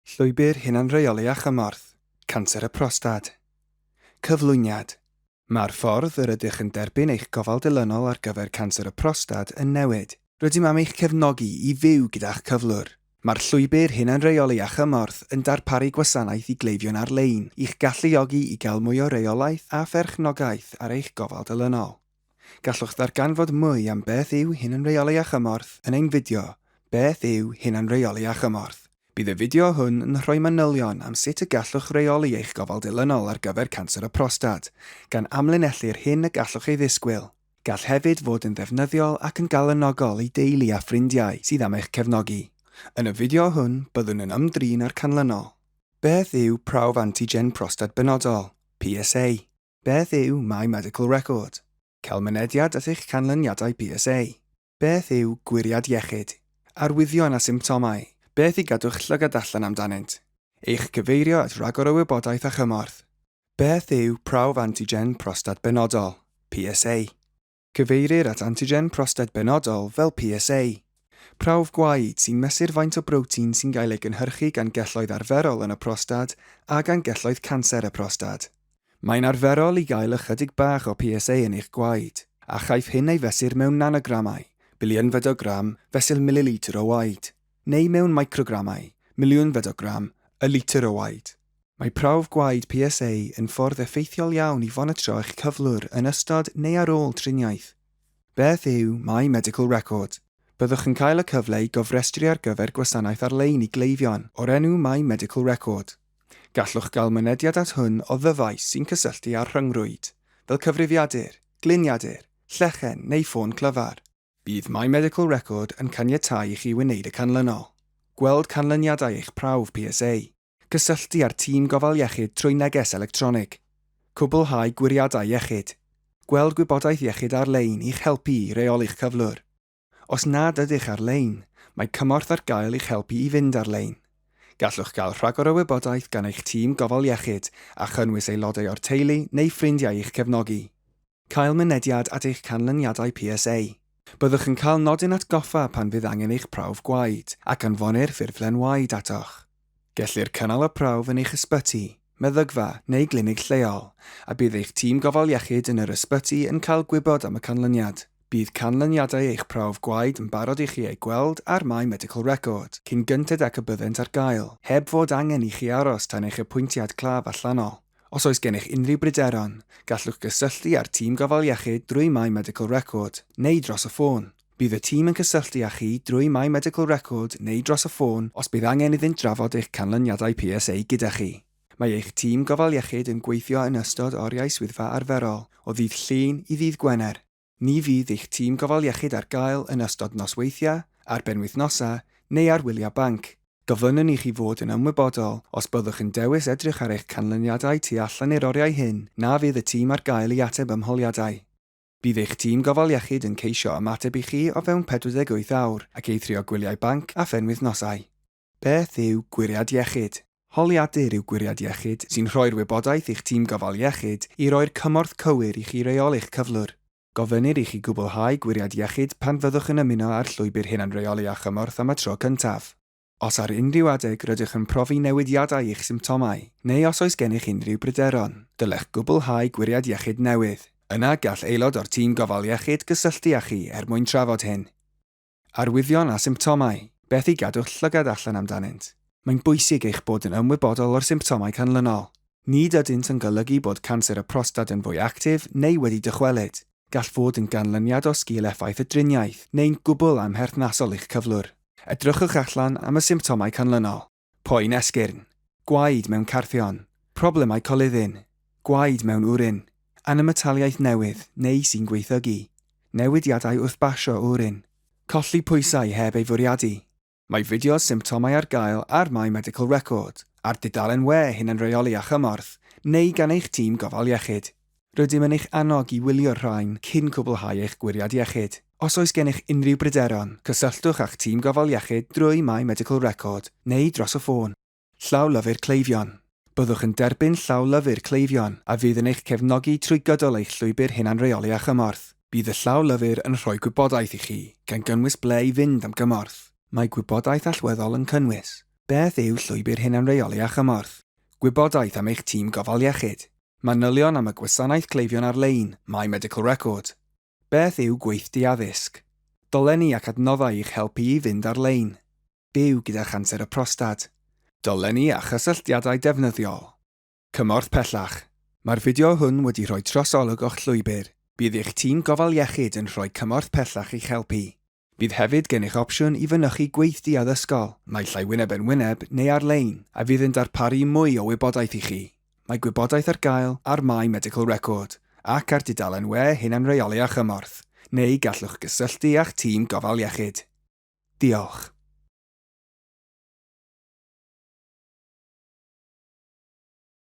Llwybr hunanreoli a chymorth, canser y prostad. Cyflwyniad. Mae'r ffordd yr ydych yn derbyn eich gofal dilynol ar gyfer canser y prostad yn newid. Rydym am eich cefnogi i fyw gyda'ch cyflwr. Mae'r llwybr hunanreoli a chymorth yn darparu gwasanaeth i gleifion ar-lein i'ch galluogi i gael mwy o reolaeth a pherchnogaeth ar eich gofal dilynol. Gallwch ddarganfod mwy am beth yw hunanreoli â chymorth yn ein fideo Beth yw hunanreoli â chymorth? Bydd y fideo hwn yn rhoi manylion am sut y gallwch reoli eich gofal dilynol ar gyfer canser y prostad, gan amlinellu'r hyn y gallwch ei ddisgwyl. Gall hefyd fod yn ddefnyddiol ac yn galonogol i deulu a ffrindiau sydd am eich cefnogi. Yn y fideo hwn, byddwn yn ymdrin â'r canlynol. Beth yw prawf antigen prostad benodol, PSA? Beth yw My Medical Record? Cael mynediad at eich canlyniadau PSA. Beth yw gwiriad iechyd? Arwyddion a symptomau, beth i gadw'ch llygad allan amdanynt. Eich cyfeirio at ragor o wybodaeth a chymorth. Beth yw prawf antigen prostad benodol, PSA? Cyfeirir at antigen prostad benodol fel PSA. Prawf gwaed sy'n mesur faint o brotein sy'n gael ei gynhyrchu gan gelloedd arferol yn y prostad a gan gelloedd canser y prostad. Mae'n arferol i gael ychydig bach o PSA yn eich gwaed, a chaiff hyn ei fesur mewn nanogramau, biliynfed o gram fesul mililitr o waed, neu mewn microgramau, miliwnfed o gram y litr o waed. Mae prawf gwaed PSA yn ffordd effeithiol iawn i fonitro eich cyflwr yn ystod neu ar ôl triniaeth. Beth yw My Medical Record? Byddwch yn cael y cyfle i gofrestru ar gyfer gwasanaeth ar-lein i gleifion o'r enw My Medical Record. Gallwch gael mynediad at hwn o ddyfais sy'n cysylltu â'r rhyngrwyd, fel cyfrifiadur, gliniadur, llechen neu ffôn clyfar. Bydd My Medical Record yn caniatáu i chi wneud y canlynol. Gweld canlyniadau eich prawf PSA. Cysylltu â'r tîm gofal iechyd trwy neges electronig. Cwblhau gwiriadau iechyd. Gweld gwybodaeth iechyd ar-lein i'ch helpu i reoli'ch cyflwr. Os nad ydych ar-lein, mae cymorth ar gael i'ch helpu i fynd ar-lein. Gallwch gael rhagor o wybodaeth gan eich tîm gofal iechyd a chynnwys aelodau o'r teulu neu ffrindiau i'ch cefnogi. Cael mynediad at eich canlyniadau PSA. Byddwch yn cael nodyn atgoffa pan fydd angen eich prawf gwaed, ac anfonir ffurflen waed atoch. Gellir cynnal y prawf yn eich ysbyty, meddygfa neu glinig lleol, a bydd eich tîm gofal iechyd yn yr ysbyty yn cael gwybod am y canlyniad. Bydd canlyniadau eich prawf gwaed yn barod i chi eu gweld ar My Medical Record cyn gynted ac y byddent ar gael, heb fod angen i chi aros tan eich apwyntiad claf allanol. Os oes gennych unrhyw bryderon, gallwch gysylltu â'r tîm gofal iechyd drwy My Medical Record neu dros y ffôn. Bydd y tîm yn cysylltu â chi drwy My Medical Record neu dros y ffôn os bydd angen iddynt drafod eich canlyniadau PSA gyda chi. Mae eich tîm gofal iechyd yn gweithio yn ystod oriau swyddfa arferol, o ddydd Llun i ddydd Gwener. Ni fydd eich tîm gofal iechyd ar gael yn ystod nosweithiau, ar benwythnosau neu ar wyliau banc. Gofynnwn i chi fod yn ymwybodol, os byddwch yn dewis edrych ar eich canlyniadau tu allan i'r oriau hyn, na fydd y tîm ar gael i ateb ymholiadau. Bydd eich tîm gofal iechyd yn ceisio ymateb i chi o fewn 48 awr, ac eithrio gwyliau banc a phenwythnosau. Beth yw gwiriad iechyd? Holiadur yw gwiriad iechyd sy'n rhoi'r wybodaeth i'ch tîm gofal iechyd i roi'r cymorth cywir i chi reoli'ch cyflwr. Gofynnir i chi gwblhau gwiriad iechyd pan fyddwch yn ymuno â'r llwybr hunanreoli â chymorth am y tro cyntaf. Os ar unrhyw adeg rydych yn profi newidiadau i'ch symptomau, neu os oes gennych unrhyw bryderon, dylech gwblhau gwiriad iechyd newydd. Yna, gall aelod o'r tîm gofal iechyd gysylltu â chi er mwyn trafod hyn. Arwyddion a symptomau, beth i gadw'ch llygad allan amdanynt. Mae'n bwysig eich bod yn ymwybodol o'r symptomau canlynol. Nid ydynt yn golygu bod canser y prostad yn fwy actif neu wedi dychwelyd. Gall fod yn ganlyniad o sgil effaith y driniaeth, neu'n gwbl amherthnasol i'ch cyflwr. Edrychwch allan am y symptomau canlynol, poen esgyrn, gwaed mewn carthion, problemau coluddyn, gwaed mewn wrin, anymataliaeth newydd neu sy'n gwaethygu, newidiadau wrth basio wrin, colli pwysau heb ei fwriadu. Mae fideos symptomau ar gael ar My Medical Record, ar dudalen we Hunanreoli â Chymorth, neu gan eich tîm gofal iechyd. Rydym yn eich annog i wylio'r rhain cyn cwblhau eich gwiriad iechyd. Os oes gennych unrhyw bryderon, cysylltwch â'ch tîm gofal iechyd drwy My Medical Record neu dros y ffôn. Llawlyfr cleifion. Byddwch yn derbyn llawlyfr cleifion a fydd yn eich cefnogi trwy gydol eich llwybr hunanreoli â chymorth. Bydd y llawlyfr yn rhoi gwybodaeth i chi, gan gynnwys ble i fynd am gymorth. Mae gwybodaeth allweddol yn cynnwys. Beth yw llwybr hunanreoli a chymorth? Gwybodaeth am eich tîm gofal iechyd. Manylion am y gwasanaeth cleifion ar-lein, My Medical Record. Beth yw gweithdy addysg? Dolenni ac adnoddau i'ch helpu i fynd ar-lein. Byw gyda chanser y prostad. Dolenni a chysylltiadau defnyddiol. Cymorth pellach. Mae'r fideo hwn wedi rhoi trosolwg o'ch llwybr. Bydd eich tîm gofal iechyd yn rhoi cymorth pellach i'ch helpu. Bydd hefyd gennych opsiwn i fynychu gweithdy addysgol, naill ai wyneb yn wyneb neu ar-lein, a fydd yn darparu mwy o wybodaeth i chi. Mae gwybodaeth ar gael ar My Medical Record ac ar dudalen we Hunanreoli a Chymorth, neu gallwch gysylltu â'ch tîm gofal iechyd. Diolch.